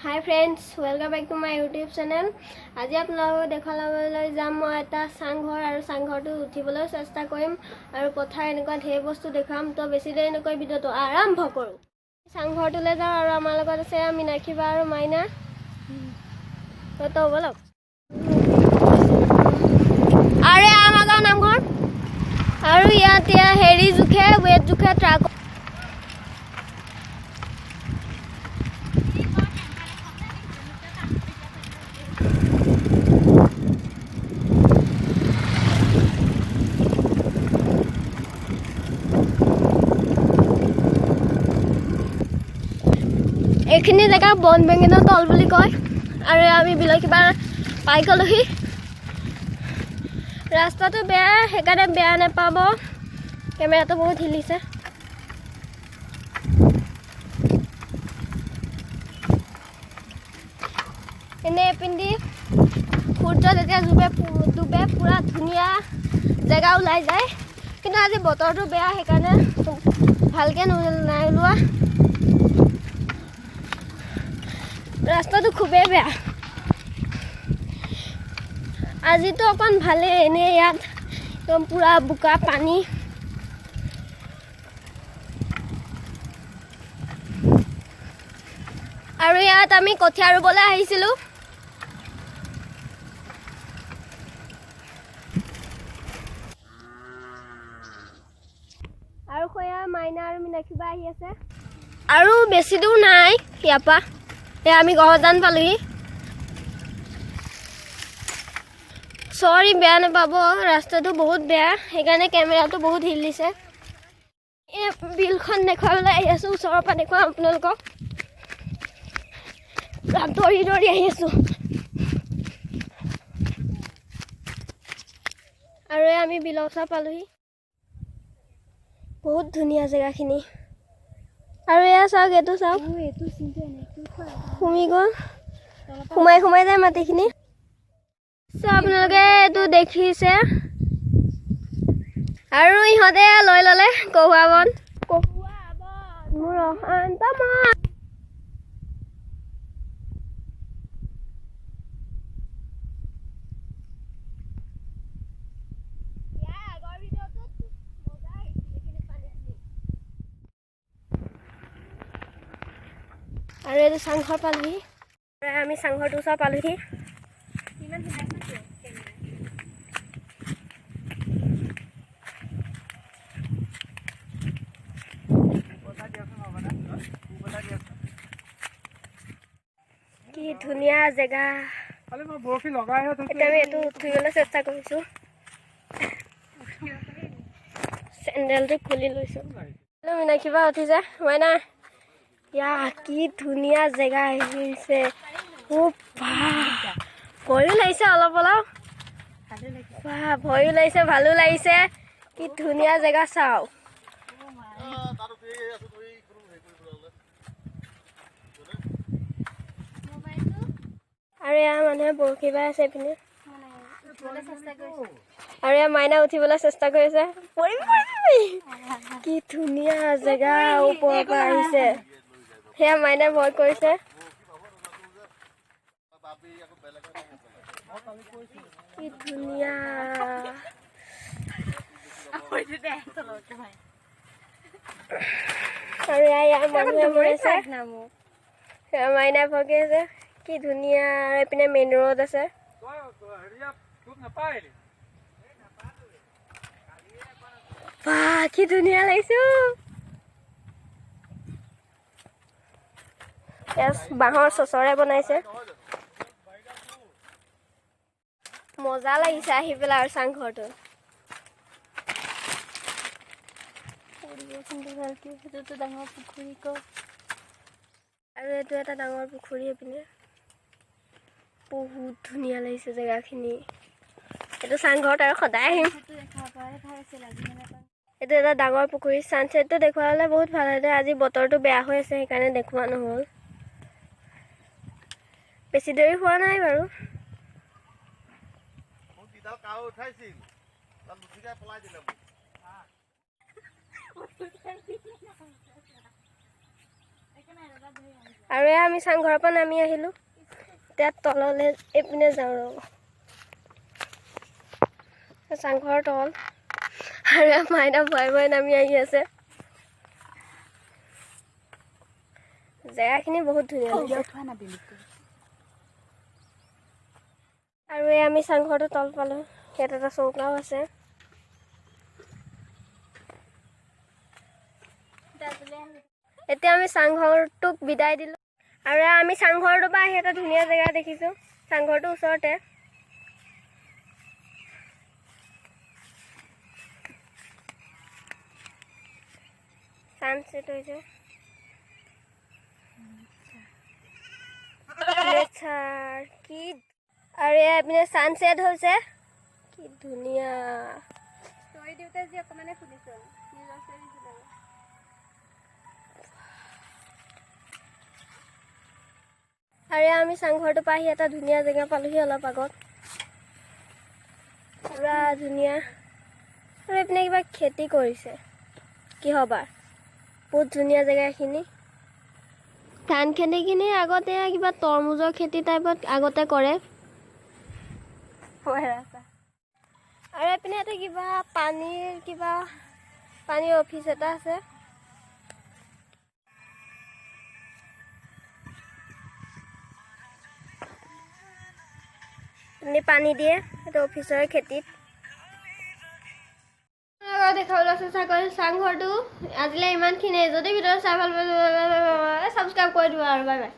Hi friends, welcome back to my YouTube channel. আজি আপোনালোকক দেখুৱাবলৈ যাম মই এটা চাংঘৰ আৰু চাংঘৰটো উঠিবলৈ চেষ্টা কৰিম আৰু পথাৰ এনেকুৱা ঢেৰ বস্তু দেখুৱাম। তো বেছি দেৰি নকৰি ভিডিঅ'টো আৰম্ভ কৰোঁ। চাংঘৰটোলৈ যাওঁ আৰু আমাৰ লগত আছে মীনাক্ষী বা আৰু মাইনা। তো ব'লক। আৰু আমাৰ গাঁৱৰ নামঘৰ আৰু ইয়াত হেৰি জোখে ৱেট জোখে ট্ৰাক। এইখিনি জেগা বন বেঙেনা তল বুলি কয় আৰু আমি বিলাসীপাৰা পাই গ'লোহি। ৰাস্তাটো বেয়া, সেইকাৰণে বেয়া নাপাব, কেমেৰাটো বহুত হিলিছে। এনে এইপিনেদি সূৰ্য যেতিয়া ডুবে পুৰা ধুনীয়া জেগা ওলাই যায়, কিন্তু আজি বতৰটো বেয়া সেইকাৰণে ভালকৈ নাই ওলোৱা। ৰাস্তাটো খুবেই বেয়া। আজিতো অকণ ভালেই, এনেই ইয়াত একদম পুৰা বোকা পানী। আৰু ইয়াত আমি কঠীয়া ৰুবলৈ আহিছিলোঁ। আৰু সেয়া মাইনা আৰু মীনাক্ষী বা আহি আছে। আৰু বেছি দূৰ নাই ইয়াৰ পৰা। এয়া আমি গহজান পালোহি। চৰি, বেয়া নাপাব, ৰাস্তাটো বহুত বেয়া সেইকাৰণে কেমেৰাটো বহুত হিলিছে। এই বিলখন দেখুৱাবলৈ আহি আছোঁ, ওচৰৰ পৰা দেখুৱাম আপোনালোকক। দৌৰি দৌৰি আহি আছোঁ। আৰু এই আমি বিলৰ ওচৰ পালোহি। বহুত ধুনীয়া জেগাখিনি। আৰু এয়া চাওক, এইটো চাওক, সুমি গ'ল, সোমাই সোমাই যায় মাটিখিনি। আপোনালোকে এইটো দেখিছে। আৰু ইহঁতে লৈ ল'লে কহুৱা বন। কহুৱা বন মোৰ অশান্ত মন। আৰু এইটো চাংঘৰ পালোহি। আমি চাংঘৰটোৰ ওচৰ পালোহি। কি ধুনীয়া জেগা। এতিয়া আমি এইটো উঠিবলৈ চেষ্টা কৰিছোঁ। চেণ্ডেলটো খুলি লৈছোঁ। মীনাক্ষী বা উঠিছে। মাইনা, ইয়া কি ধুনীয়া জেগা আহিছে। ভয়ো লাগিছে অলপ অলপ, ভয়ো লাগিছে, ভালো লাগিছে। কি ধুনীয়া জেগা চাওক। আৰু ইয়াৰ মানুহে বৰশী বাই আছে এইপিনে। আৰু ইয়াৰ মাইনা উঠিবলৈ চেষ্টা কৰিছে। কি ধুনীয়া জেগা, ওপৰৰ পৰা আহিছে। সেয়া মাইনা ভয় কৰিছে। কি ধুনীয়া। আৰু ইয়াৰ মানুহে বৈ আছে। সেয়া মাইনা ভয় কৰি আছে। কি ধুনীয়া। আৰু এইপিনে মেইন ৰোড আছে। বাহ, কি ধুনীয়া লাগিছে। বাঁহৰ চচৰে বনাইছে। মজা লাগিছে আহি পেলাই। আৰু চাংঘৰটো আৰু এইটো এটা ডাঙৰ পুখুৰী এইপিনে। বহুত ধুনীয়া লাগিছে জেগাখিনি। এইটো চাংঘৰত আৰু সদায় আহিম। এইটো এটা ডাঙৰ পুখুৰী। ছানছেটটো দেখুৱালে বহুত ভাল হয়। আজি বতৰটো বেয়া হৈ আছে সেইকাৰণে দেখুওৱা নহ'ল। বেছি দেৰি হোৱা নাই বাৰু। আৰু এয়া আমি চাংঘৰৰ পৰা নামি আহিলোঁ। এতিয়া তললৈ এইপিনে যাওঁ, ৰ'ব, চাংঘৰৰ তল। আৰু মাইনা ভয় ভয় নামি আহি আছে। জেগাখিনি বহুত ধুনীয়া লাগিছে। আৰু এই আমি চাংঘৰটো তল পালোঁ। ইয়াত এটা চৌকাও আছে। এতিয়া আমি চাংঘৰটোক বিদায় দিলোঁ। আৰু আমি চাংঘৰটোৰ পৰা আহি এটা ধুনীয়া জেগা দেখিছোঁ, চাংঘৰটোৰ ওচৰতে। ছানছেট হৈছে, নেচাৰ কি। আৰু এয়া এইপিনে ছানছেট হৈছে, কি ধুনীয়া। ষ্টৰি দিওঁতে যি অকণমানে খুলিছোঁ, নিজৰ ষ্টৰি দিছিলোঁ। আৰু এয়া আমি চাংঘৰটোৰ পৰা আহি এটা ধুনীয়া জেগা পালোহি অলপ আগত, পুৰা ধুনীয়া। আৰু এইপিনে কিবা খেতি কৰিছে কিহবাৰ, বহুত ধুনীয়া জেগা এইখিনি। ধান খেতিখিনি আগতে কিবা তৰমুজৰ খেতি টাইপত আগতে কৰে। আৰু এইপিনে এটা কিবা পানীৰ কিবা পানীৰ অফিচ এটা আছে। পানী দিয়ে সেইটো অফিচৰ খেতিত। দেখাবলৈ চেষ্টা কৰিছোঁ চাংঘৰটো। আজিলৈ ইমানখিনিয়ে। যদি ভিডিঅ'টো চাই ভাল পাইছে, ছাবস্ক্ৰাইব কৰি দিব আৰু বাই বাই।